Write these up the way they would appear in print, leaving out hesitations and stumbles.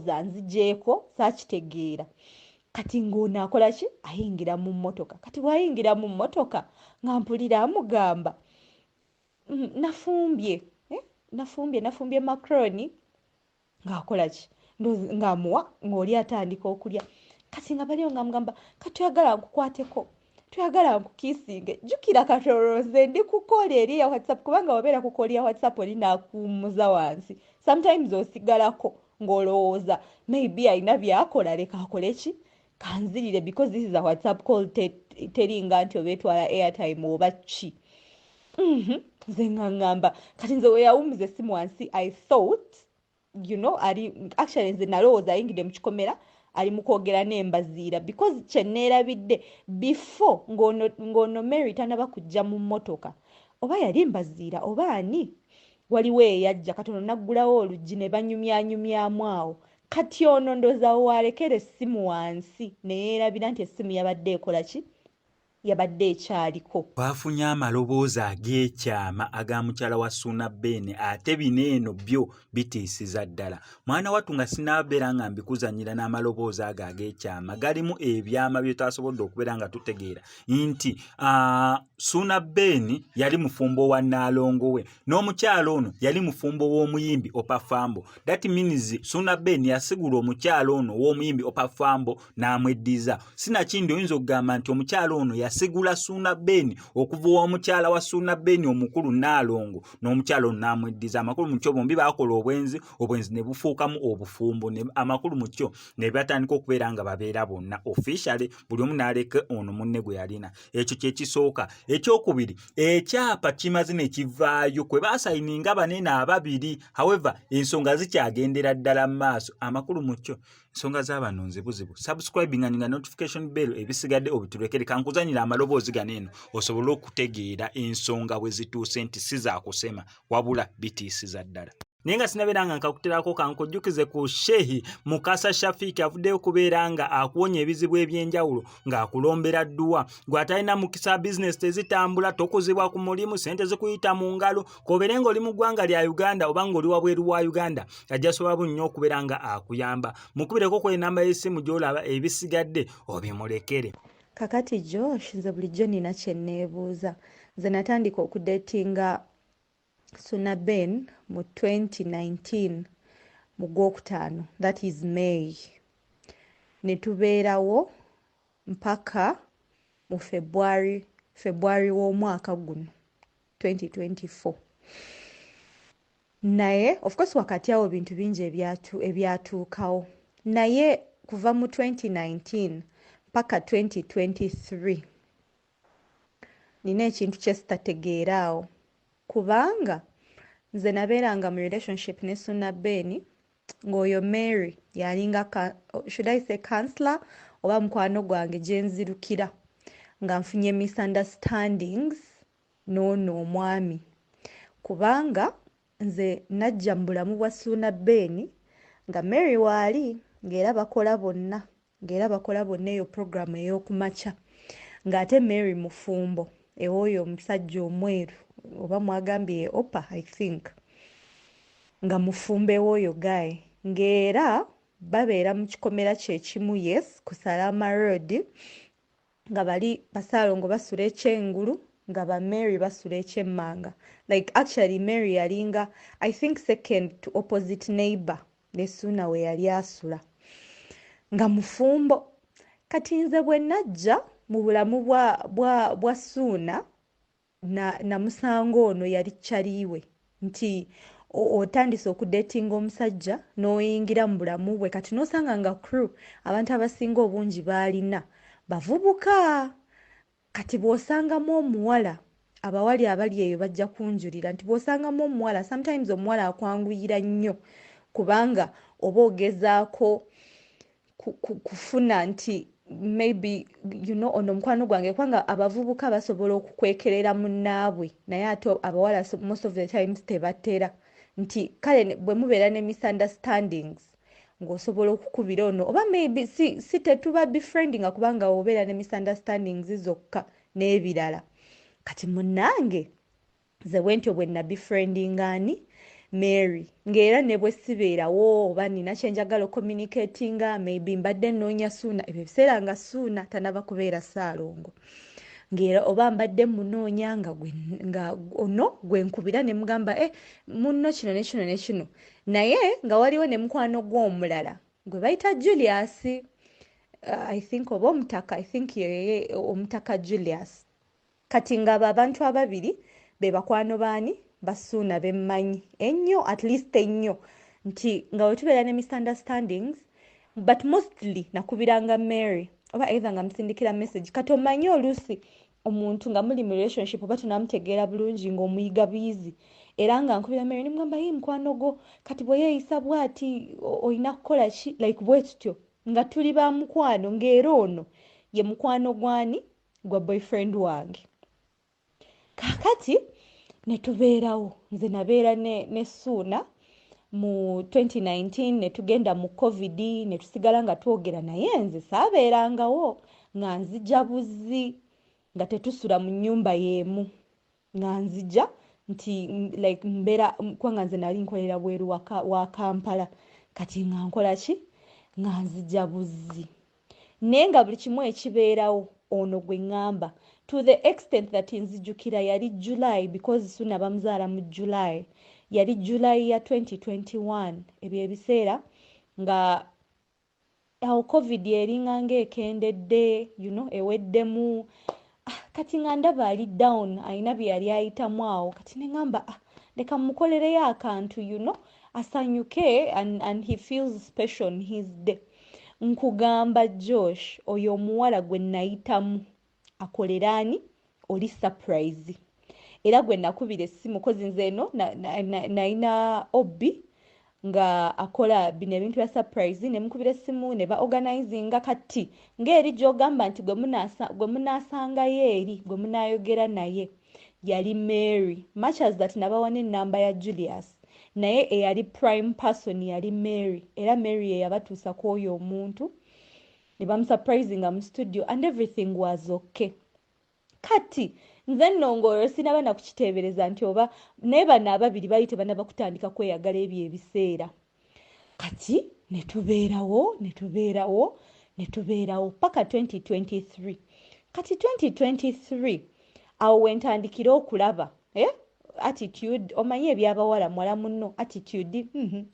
ndowooza nzigyeko, saakitegeera. Kati ng'ono akola ki? Ayingira mu mmotoka. Kati bw'ayingira mu mmotoka nga mpulira amugamba, "Nafumbye, eh? Nafumbye macaroni." Ng'akola ki? Ng'amuwa, ng'oli atandika okulya. Kati nga baliyo nga mugamba, "Kati toyagala nkukwateko? Toyagala nkukiisinge?" Jjukira kati olwo nze ndi ku call eri eya WhatsApp, kubanga wabeera ku call ya WhatsApp oli n'akuwummuza wansi, sometimes osigalako ng'olowooza maybe alina byakola, leka akole ki, kanzirire, because this is a WhatsApp call, teringa nti oba etwala airtime oba ki. Nze nga ŋŋamba, kati nze weyawummuza essimu wansi, I thought ali actually, nze nalowooza ayingidde mu kikomera, ali mu kwogera n'embaziira, because kyenneerabidde, before ng'ono Mary tanaba kujja mu mmotoka, oba yali mbaziira oba ani, waliwo eyajja katono naggulawo oluggi ne banyumyanyumyamu awo. Kati ono ndowooza waalekera essimu wansi ne yeerabira nti essimu yabadde ekola ki, yabadde ekyaliko. Twafunye amaloboozi ag'ekyama aga mukyala wa Ssuuna Ben, ate bino eno byo bitiisiza ddala. Mwana wattu, nga sinaabeera nga mbikuzannyira n'amaloboozi ago ag'ekyama, galimu ebyama bye twasobodde okubeera nga tutegeera nti Ssuuna Ben yali mufumbo wa Nnaalongo we, n'omukyala ono yali mufumbo w'omuyimbi Opafambo. That means Ssuuna Ben yasigula omukyala ono ow'omuyimbi Opafambo n'amweddiza. Sinakindi oyinza okugamba nti omukyala ono yasigula Ssuuna Ben okuva ow'omukyala wa Ssuuna Ben omukulu Nnaalongo, n'omukyala ono n'amweddiza. Amakulu mu kyo, bombi baakola obwenzi, obwenzi ne bufuukamu obufumbo. Amakulu mu kyo, ne batandika okubeera nga babeera bonna officially, buli omu n'aleka ono munne gwe yalina. Ekyo kye kisooka. Ekyokubiri, ekyapa kimaze ne kivaayo kwe baasayininga banene ababiri. However, ensonga zikyagendera ddala mu maaso. Amakulu mu kyo, ensonga z'abano nzibuzibu. Subscribing nga notification bell, ebisigadde obitulekere. Kankuzanyira amaloboozi gano eno osobole okutegeera ensonga bwe zituuse, nti si zaakusema wabula bitiisiza ddala. Naye nga sinabeera nga nkakuterako, kankujjukize ku Shehi Mukasa Shafiiki, avuddeyo okubeera nga akuwonya ebizibu ebyenjawulo ng'akulombera dduwa. Gwe atalina mukisa, bizinesi tezitambula, tokuzibwa ku mulimu, sente zikuyita mu ngalo, k'obeere ng'oli mu ggwanga lya Uganda oba ng'oli wabweru wa Uganda, ajja sobola nnyo okubeera nga akuyamba. Mukubireko ku enamba y'essimu gy'olaba, ebisigadde obimulekere. Kakati Josh, nze bulijjo nina kye neebuuza. Nze natandika okudetinga Suna Ben mu 2019 mu gwokutaano, that is May, ne tubeerawo mpaka mu February, February w'omwaka guno 2024. Naye of course wakati awo bintu bingi ebyatuukawo, naye kuva mu 2019 mpaka 2023 nina ekintu kye sitategeera awo, kubanga nze nabeeranga mu relationship ne Suna Ben ng'oyo Mary yalinga, should I say counselor oba mukwano gwange gye nzirukira nga nfunye misunderstandings n'ono omwami, kubanga nze najja mu bulamu bwa Ssuuna Ben nga Mary waali, ng'era bakola bonna eyo programu ey'okumakya, ng'ate Mary mufumbo ew'oyo omusajja omweru, oba mwagambye Opa, I think, nga mufumbo ew'oyo guy, ng'era babeera mu kikomera kyekimu, yes, ku Salama Road, nga bali basaalongo basula ekyengulu, nga ba Mary basula ekyemmanga. Like actually Mary yalinga, I think, second to opposite neighbor ne Suuna we yali asula, nga mufumbo. Kati nze bwe najja mu bulamu bwa Suuna, namusanga ono yali kyaliiwe, nti otandise okudetinga omusajja n'oyingira mu bulamu bwe, kati n'osanga nga crew abantu abasinga obungi baalina bavubuka. Kati bw'osangamu omuwala, abawali abali eyo bajja kunjulira nti bw'osangamu omuwala, sometimes omuwala akwanguyira nnyo, kubanga oba ogezaako kufuna nti maybe ono mukwano gwange, kubanga abavubuka basobola okukwekerera munnaabwe, naye ate abawala most of the times tebatera. Nti kale bwe mubeera ne misunderstandings, ng'osobola okukubira ono, oba maybe si tetuba befriendinga, kubanga obeera ne misunderstandings zokka n'ebirala. Kati munnange, nze bwe ntyo bwe nabefriendinga ani, Mary, ng'era ne bwe sibeerawo oba nina kye njagala ocommunicatinga, maybe mbadde nnoonya Suuna, ebyo ebiseera nga Suuna tanaba kubeera Ssaalongo, ng'era oba mbadde munoonya nga nga ono gwe nkubira ne mugamba, "Eh, munno kino ne kino ne kino." Naye nga waliwo ne mukwano gw'omulala gwe bayita Julius, I think oba Omutaka, I think yeye Omutaka Julius. Kati ng'abo abantu ababiri be bakwano baani? Basuuna bemmanyi ennyo, at least ennyo, nti nga we tubeera ne misunderstandings, but mostly nakubiranga Mary oba either nga musindikira message. Kati omanyi oluusi omuntu nga muli mu relationship oba tonamutegeera bulungi, ng'omuyiga buyizi, era nga nkubira Mary nemugamba, "Ye mukwano gwo kati bwe yeeyisa bw'ati, olina kukola ki?" Like bwe tutyo nga tuli ba mukwano, ng'era ono ye mukwano gwani? Gwa boyfriend wange. Kaakati ne tubeerawo, nze nabeera ne Suuna mu 2019, ne tugenda mu COVID, ne tusigala nga twogera, naye nze saabeerangawo, nga nzija buzzi, nga tetusula mu nnyumba y'emu, nga nzija nti like mbeera, kubanga nze nali nkolera bweru wa Kampala. Kati nga nkola ki? Nga nzija buzzi, naye nga buli kimu ekibeerawo ono gwe ŋŋamba, to the extent that nzijukira yali July, because Suna bamuzaala mu July, yali July ya 2021. Ebyo ebiseera nga awo COVID eringa ngaekendedde, eweddemu. Ah, kati nga ndaba ali down, alina bye yali ayitamu awo. Kati ne ŋŋamba, "Ah, leka mukolereyo akantu, asanyuke and he feels special on his day." Nkugamba Josh, oyo omuwala gwe nayitamu akoleraani oli surprise, era gwe nakubira essimu, 'cause nze eno nalina obbi nga akola bino ebintu bya surprise, ne mukubira essimu ne ba organizinga. Kati ng'eri gy'ogamba nti gwe munaasangayo, eri gwe munaayogera naye yali Mary. Much as that nabawa n'ennamba ya Julius, naye eyali prime person yali Mary, era Mary ye yabatuusa ku oyo omuntu ne bamusurprisinga mu studio and everything was okay. Kati nze nno ng'olwo sinaba nakukiteebereza nti oba naye bano ababiri bali tebanaba kutandika kweyagala ebyo ebiseera. Kati ne tubeerawo, ne tubeerawo, ne tubeerawo paka 2023. Kati 2023 awo wentandikira okulaba, eh? Attitude, omanyi ebyabawala, muwala munno attitude.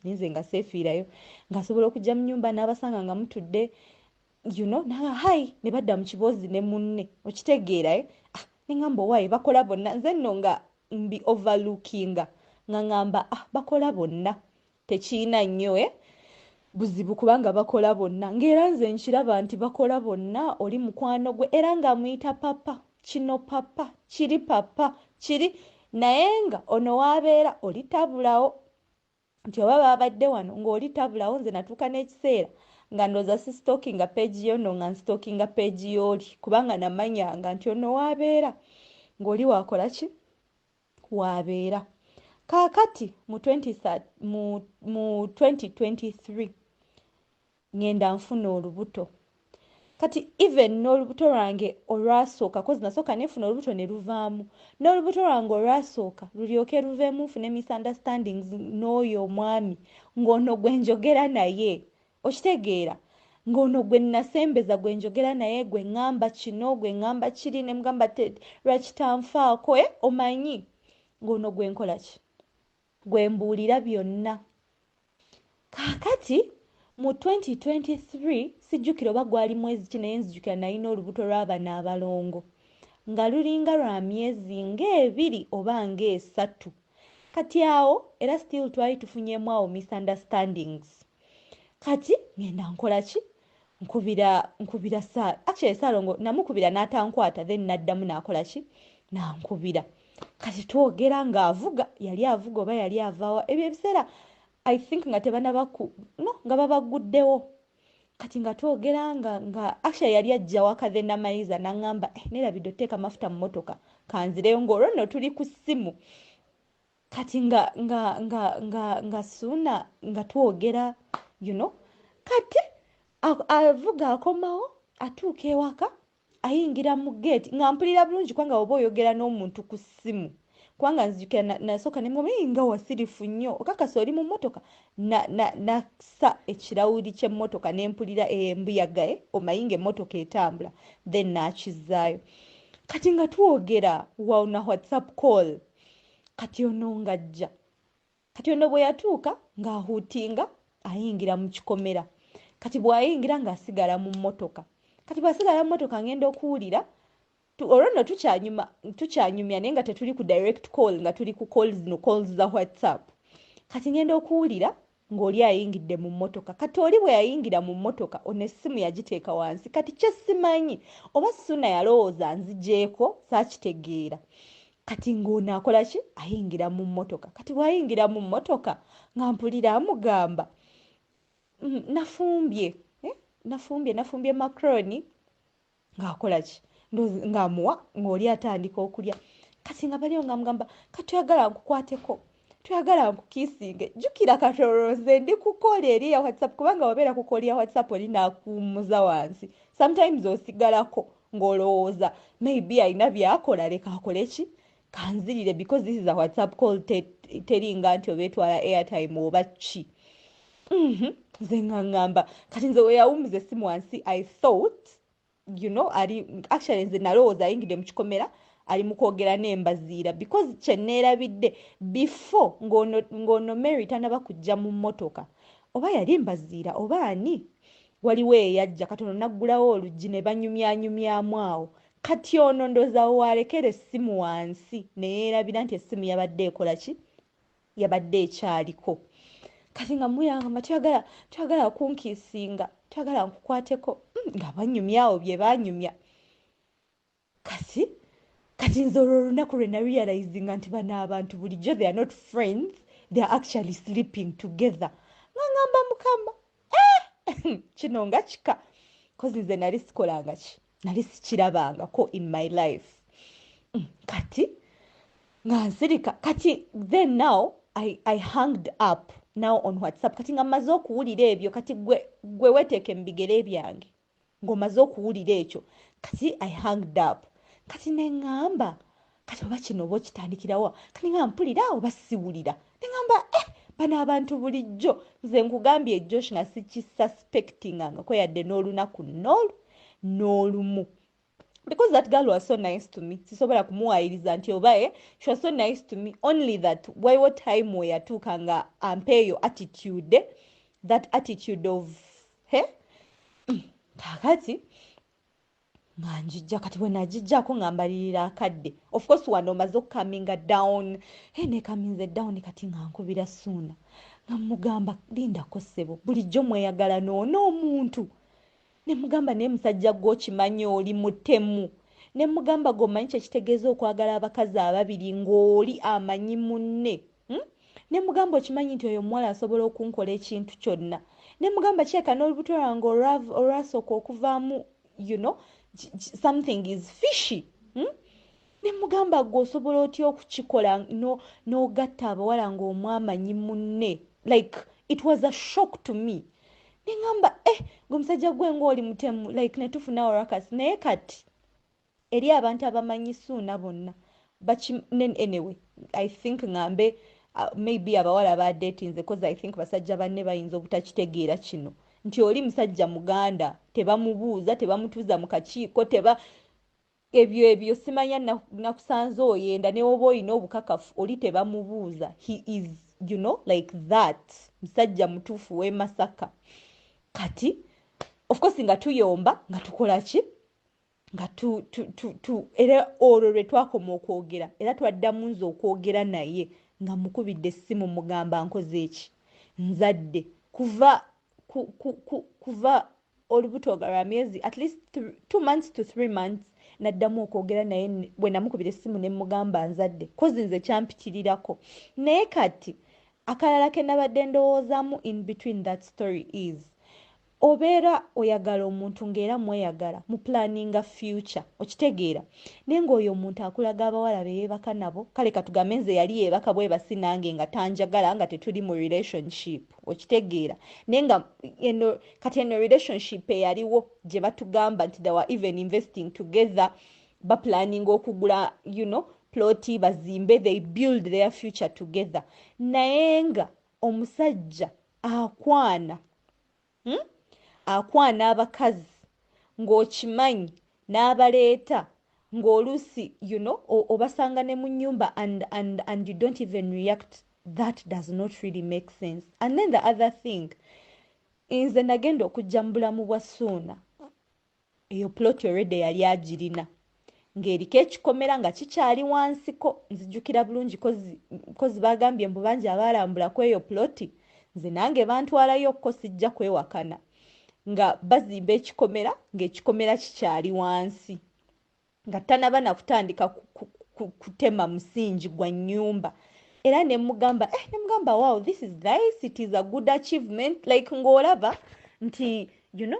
Ninze nga seefiirayo, ng'asobola okujja mu nyumba n'abasanga nga mutudde, naga hi, ne badda mu kiboozi ne munne, okitegeera, eh? Ah, neŋŋamba, "Owaaye bakola bonna." Nze nno nga mbi overlookinga, nga ŋŋamba, "Ah, bakola bonna, tekiina nnyo, eh? Buzibu kubanga bakola bonna." Ng'era nze nkiraba nti bakola bonna, oli mukwano gwe, era ng'amuyita papa kino, papa kiri, papa kiri, naye nga ono waabeera oli tabulawo, nti oba babadde wano ng'oli tabulawo. Nze natuuka n'ekiseera nga ndowooza si stalkinga page yono, nga nstalkinga page y'oli, kubanga namanyanga nti ono waabeera ng'oli wakola ki? Waabeera. Kaakati mu 2023 ngenda nfuna olubuto. Kati even n'olubuto lwange olwasooka, 'cause nasooka nenfuna olubuto ne luvaamu, n'olubuto lwange olwasooka lulyoke luveemu nfune misunderstandings n'oyo omwami, ng'ono gwe njogera naye, okitegeera, ng'ono gwe nasembeza, gwe njogera naye, gwe ŋŋamba kino, gwe ŋŋamba kiri, ne mugamba lwaki tanfaako, eh? Omanyi ng'ono gwe nkola ki, gwe mbuulira byonna. Kaakati mu 2023, sijjukira oba gwali mwezi ki, naye nzijukira nalina olubuto lw'abano abalongo nga lulinga lwa myezi ng'ebiri oba ng'esatu. Kati awo era still twali tufunyemu awo misunderstandings. Kati ngenda nkola ki? Nkubira sa, actually Saalongo namukubira n'atankwata, then naddamu n'akola ki? Nankubira. Kati twogera ng'avuga, yali avuga oba yali avaawa, ebyo ebiseera I think nga tebanabaku no nga babaguddewo. Kati nga twogera nga actually yali ajja waka, then namaliza naŋŋamba, "Eh, neerabidde oteeka amafuta mu mmotoka, kanzireyo." Ng'olwo nno tuli ku ssimu. Kati nga Suuna nga twogera. Kati avuga akomawo, atuuka ewaka, ayingira mu geeti, nga mpulira bulungi, kubanga oba oyogera n'omuntu ku ssimu Kubanga nzijukira nasooka ne mugamba, "Nga wasirifu nnyo, okakasa oli mu mmotoka?" Nassa ekirawuli ky'emmotoka ne mpulira embuyaga, omanyi ng'emmotoka etambula, then n'akizzaayo. Kati nga twogera wa na WhatsApp call. Kati ono ng'ajja, kati ono bwe yatuuka ng'ahuutinga ayingira mu kikomera. Kati bw'ayingira ng'asigala mu mmotoka. Kati bw'asigala mu mmotoka, ngenda okuwulira olwo nno tukyanyumya, naye nga tetuli ku direct call, nga tuli ku calls zino, calls za WhatsApp. Kati ngenda okuwulira ng'oli ayingidde mu mmotoka. Kati oli bwe yayingira mu mmotoka, ono essimu yagiteeka wansi. Kati kyesimanyi oba Suna yalowooza nzigyeko, saakitegeera. Kati ng'ono akola ki? Ayingira mu mmotoka. Kati bw'ayingira mu mmotoka, nga mpulira amugamba, "Nafumbye, eh? Nafumbye macaroni." Ng'akola ki? Ng'amuwa, ng'oli atandika okulya. Kati nga baliyo nga mugamba, "Kati oyagala nkukwateko? Toyagala nkukiisinge?" Jjukira kati olwo nze ndi ku call eri eya WhatsApp, kubanga wabeera ku call ya WhatsApp, oli n'akuwummuza wansi, sometimes osigalako ng'olowooza maybe alina byakola, leka akole ki, kanzirire, because this is a WhatsApp call, teringa nti oba etwala airtime oba ki. Nze nga ŋŋamba, kati nze weyawummuza essimu wansi, I thought, ali actually, nze nalowooza ayingidde mu kikomera, ali mu kwogera n'embaziira, because kyenneerabidde, before ng'ono Mary tanaba kujja mu mmotoka, oba yali mbaziira oba ani, waliwo eyajja. Katono naggulawo oluggi ne banyumyanyumyamu awo. Kati ono ndowooza waalekera essimu wansi ne yeerabira nti essimu yabadde ekola ki, yabadde ekyaliko. Kati nga muyangamba, "Toyagala kunkiisinga? Toyagala nkukwateko?" Nga banyumyawo bye banyumya. Kati nze olwo olunaku lwe narealizinga nti bano abantu bulijjo they are not friends, they are actually sleeping together. Nga ngamba, "Mukama, eh! Kino nga kika," 'cause nze nali sikolanga ki, nali sikirabangako in my life. Kati nga nsirika. Kati then now I hanged up now on WhatsApp. Kati nga mmaze okuwulira ebyo, kati gwe weteeke mu bigere byange ng'omaze okuwulira ekyo. Kati I hanged up. Kati neŋŋamba, kati oba kino oba okitandikirawa? Kati nga mpulira oba siwulira, neŋŋamba, "Eh, bano abantu bulijjo." Nze nkugambye, Josh, nga sikisuspectingangako yadde n'olunaku n'olu n'olumu, because that girl was so nice to me. Sisobola kumuwayiriza nti oba she was so nice to me, only that waliwo time we yatuuka nga ampeeyo attitude, that attitude of he. Kakati nga njijja, kati bwe nagijjako nga mbalirira akadde. Of course wano omaze okucalminga down, necalminze down. Kati nga nkubira Suuna, nga mugamba, "Lindako ssebo, bulijjo mweyagala noono omuntu?" Ne mugamba, "Naye musajja gwe okimanyi oli mutemu?" Ne mugamba, "Gweomanyi kyekitegeeza okwagala abakazi ababiri ng'oli amanyi munne, Ne mugamba, "Okimanyi nti oyo omuwala asobola okunkola ekintu kyonna?" Ne mugamba, "Kyeka n'olubuto lwange olwasooka okuvaamu, something is fishy, Ne mugamba, "Gwe osobola otya okukikola n'ogatta abawala ng'omwamanyi munne?" Like, it was a shock to me. Neŋŋamba, "Eh, gwe omusajja gwe ngaoli mutemu." Like, netufunawo ruckus. Naye kati eri abantu abamanyi Suuna bonna, anyway, I think ŋŋambe, maybe abawala badetinze, 'cause I think basajja banne bayinza obutakitegeera kino nti oli musajja muganda, tebamubuuza, tebamutuuza mu kakiiko, teba ebyo simanya nakusanze oyenda ne woba olina obukakafu, oli tebamubuuza. He is, like that, musajja mutuufu w'e Masaka. Kati of course nga tuyomba, nga tukola ki, nga tu, tu, tu, tu, era olwo lwe twakoma okwogera, era twaddamu nze okwogera naye nga mukubidde essimu, mugamba nkoze eki, nzadde. Kuva olubuto nga lwa myezi at least 2 months to 3 months, naddamu okwogera naye bwe namukubira essimu ne mugamba nzadde, 'cause nze kyampitirirako. Naye kati akalala ke nabadde ndowoozaamu in between that story is, obeera oyagala omuntu ng'era mweyagala, mu planninga future, okitegeera, naye ng'oyo omuntu akulaga abawala be yeebaka nabo. Kale katugambe nze yali yeebaka bwebasi nange nga tanjagala, nga tetuli mu relationship, okitegeera, naye nga eno kati eno relationship eyaliwo gye batugamba nti they were even investing together, baplanninga okugula, Ploti bazimbe, they build their future together, naye nga omusajja akwana, Akwana abakazi ng'okimanyi n'abaleeta, ng'oluusi obasanga ne mu nnyumba and you don't even react. That does not really make sense. And then the other thing, nze nagenda okujja mu bulamu bwa Suuna, eyo plot already yali agirina ng'eriko ekikomera nga kikyali wansiko. Nzijukira bulungi 'cause bagambye mbu bangi abaalambula ku eyo ploti. Nze nange bantwalayo ko, sijja kwewakana, nga bazimba ekikomera, ng'ekikomera kikyali wansi, nga tanaba nakutandika kutema musingi gwa nnyumba. Era ne mugamba, ne mugamba, "Wow, this is nice, it is a good achievement." Like ng'olaba nti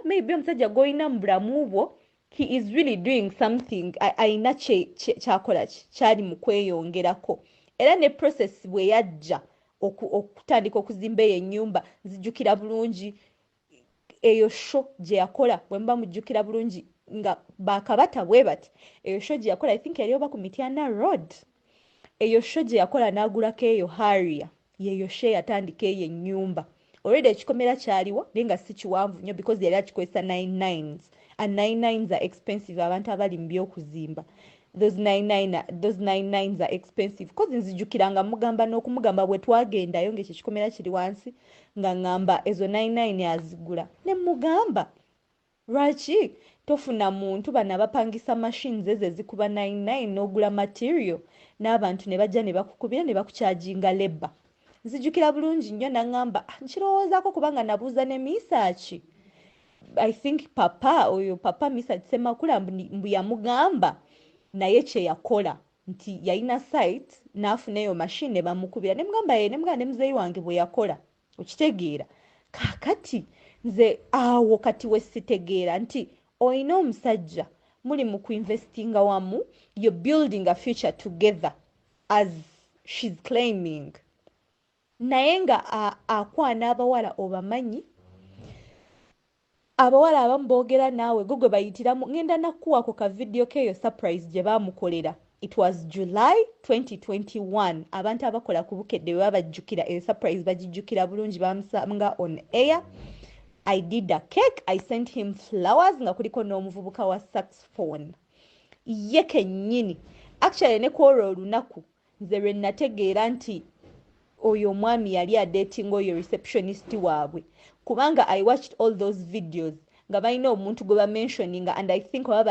maybe omusajja gw'olina mu bulamu bwo, he is really doing something, ayina kyakola ki, kyali mu kweyongerako. Era ne process bwe yajja okutandika okuzimba eyo ennyumba, nzijukira bulungi eyo show gye yakola. Bwe muba mujjukira bulungi nga bakabata bwe bati, eyo show gye yakola, I think yali oba ku Mityana Road, eyo show gye yakola n'agulako eyo Harrier, yeyo show eyatandika eyo ennyumba. Already ekikomera kyaliwo, naye nga si kiwanvu nnyo because yali akikozesa nine nines, and nine nines are expensive. Abantu abali mu byokuzimba, those nine nines are expensive, 'cause nzijukira nga mugamba n'okumugamba bwe twagendayo ng'ekyo ekikomera kiri wansi, nga ŋŋamba ezo nine nine azigula, ne mugamba, "Lwaki tofuna muntu bano abapangisa machines ezo ezikuba nine nine, n'ogula material n'abantu ne bajja ne bakukubira ne bakucharginga labour?" Nzijukira bulungi nnyo naŋŋamba, "Ah, nkirowoozaako," kubanga nabuuza ne Misaaki, I think papa oyo, papa Misaaki Semakula, mbu yamugamba naye kye yakola nti yalina site n'afuna eyo machine ne bamukubira. Ne mugamba ye, ne mugamba ne muzeeyi wange bwe yakola. Okitegeera? Kaakati nze awo kati we sitegeera nti olina omusajja, muli mu kuinvestinga wamu, you're building a future together as she's claiming, naye nga akwana abawala. Obamanyi abawala abamu boogera naawe go gwe bayitiramu. Ŋŋenda nakuwako ka vidiyo keeyo surprise gye baamukolera. It was July 2021. Abantu abakola ku Bukedde bwe babajjukira, eyo surprise bagijjukira bulungi. Bamusanga on air. I did a cake, I sent him flowers, nga kuliko n'omuvubuka wa saxophone ye kennyini. Actually ne kwolwo olunaku nze lwe nategeera nti oyo omwami yali adatinga oyo receptionist waabwe, kubanga I watched all those videos nga balina omuntu gwe bamentioninga, and I think oba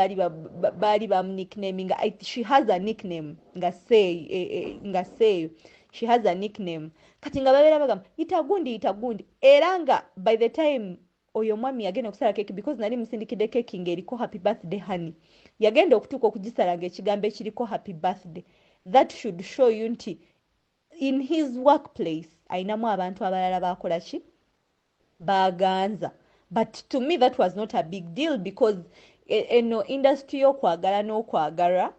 baali bamunicknaminga. She has a nickname nga seeyo, nga seeyo she has a nickname. Kati nga babeera bagamba, "Yita gundi, yita gundi." Era nga by the time oyo omwami yagenda okusala keki, because nali musindikidde keki ng'eriko "Happy birthday, honey", yagenda okutuuka okugisala ng'ekigambo ekiriko "Happy birthday". That should show you nti in his workplace ayinamu abantu abalala bakola ki, baganza. But to me that was not a big deal, because eno industry y'okwagala n'okwagalwa,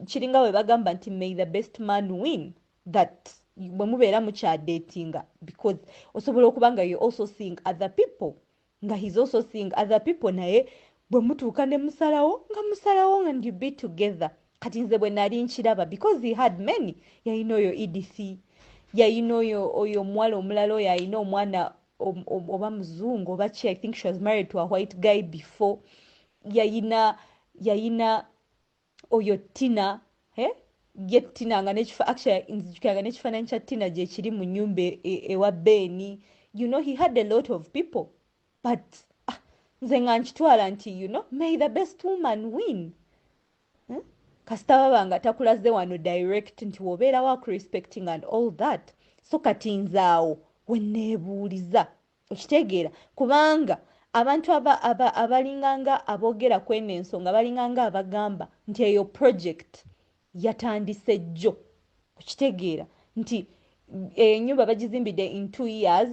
kiringa bwe bagamba nti "May the best man win", that bwe mubeera mukyadatinga, because osobola okuba nga you also seeing other people, nga he's also seeing other people, naye bwe mutuuka ne musalawo nga musalawo and you be together. Kati nze bwe nali nkiraba, because he had many, yalina oyo Edith, yalina oyo omuwala omulala, oyo alina omwana oba muzungu oba ki, I think she was married to a white guy before. Yayina oyo Tina, eh? Ye Tina nga actually nzijukira nga n'ekifaananyi kya Tina gye kiri mu nnyumba ewa Beeni. He had a lot of people, but ah, nze nga nkitwala nti may the best woman win, Kasita baba nga takulaze wano direct nti wobeerawo akurespecting and all that. So kati nze awo we neebuuliza, okitegeera? Kubanga abantu abalinganga aboogera ku eno ensonga balinganga abagamba nti eyo project yatandise jjo. Okitegeera nti enyumba bagizimbidde in 2 years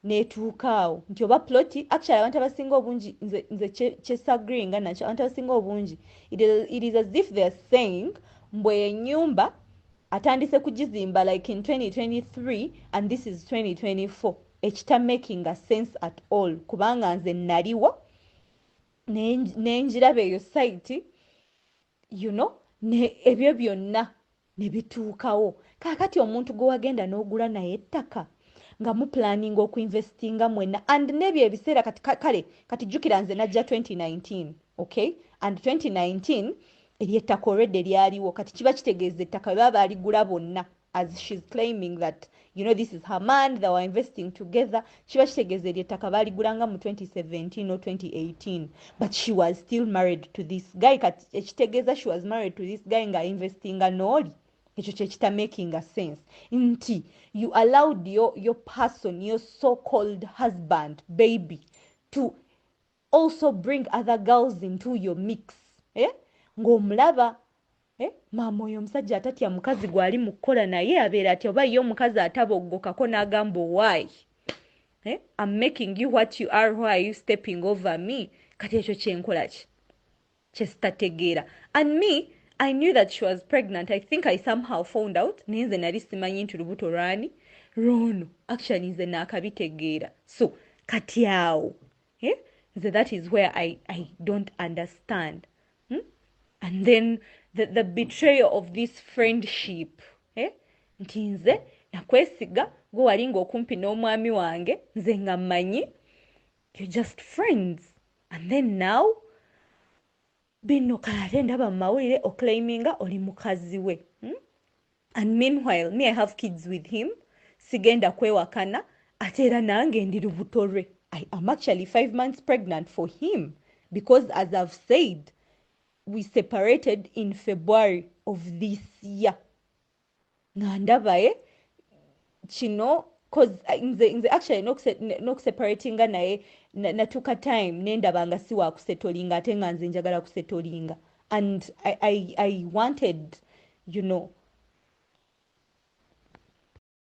netuuka awo, nti oba ploti. Actually abantu abasinga obungi, nze kyesagreeinga nakyo, abantu abasinga obungi, it is as if they are saying mbwe enyumba atandise kugizimba like in 2023 and this is 2024, ekitamakinga sense at all, kubanga nze naliwo nenjiraba eyo site. Ne ebyo byonna ne bituukawo. Kaakati omuntu gwe wagenda n'ogula naye ettaka nga muplanninga okuinvestinga mwenna, and n'ebyo ebiseera kati kale kati jjukira nze najja 2019, okay? And 2019 eryettaka already lyaliwo. Kati kiba kitegeeza ettaka bwe baba baaligula bonna, as she's claiming that this is her man, they were investing together, kiba kitegeeza eryettaka baaligulanga mu 2017 or 2018, but she was still married to this guy. Kati ekitegeeza she was married to this guy nga investinga n'oli. Ekyo kyekitamakinga sense nti you allowed your person, your so called husband, baby, to also bring other girls into your mix, eh? Ng'omulaba, eh? Maama, oyo omusajja atatya mukazi gwali mu kukola naye abeera atya? Oba ye omukazi ataboggokako n'agamba, "Why, eh? I'm making you what you are, why are you stepping over me?" Kati ekyo kyenkola ki kyesitategeera. And me, I knew that she was pregnant. I think I somehow found out, naye nze nali simanyi nti lubuto lwani lwono. Actually nze naakabitegeera. So kati awo, eh? Nze that is where I don't understand, And then the betrayal of this friendship, eh? Nti nze nakwesiga, gwe wali ng'okumpi n'omwami wange, nze nga mmanyi you're just friends, and then now bino. Kale ate ndaba mu mawulire oclaiminga oli mukazi we, And meanwhile me, I have kids with him. Sigenda kwewakana, ate era nange ndi lubuto lwe. I am actually 5 months pregnant for him because, as I've said, we separated in February of this year. Nga ndabaye kino, 'cause nze actually n'okuseparatinga naye natuuka time nendaba nga si wakusettlinga, ate nga nze njagala kusettlinga, and I wanted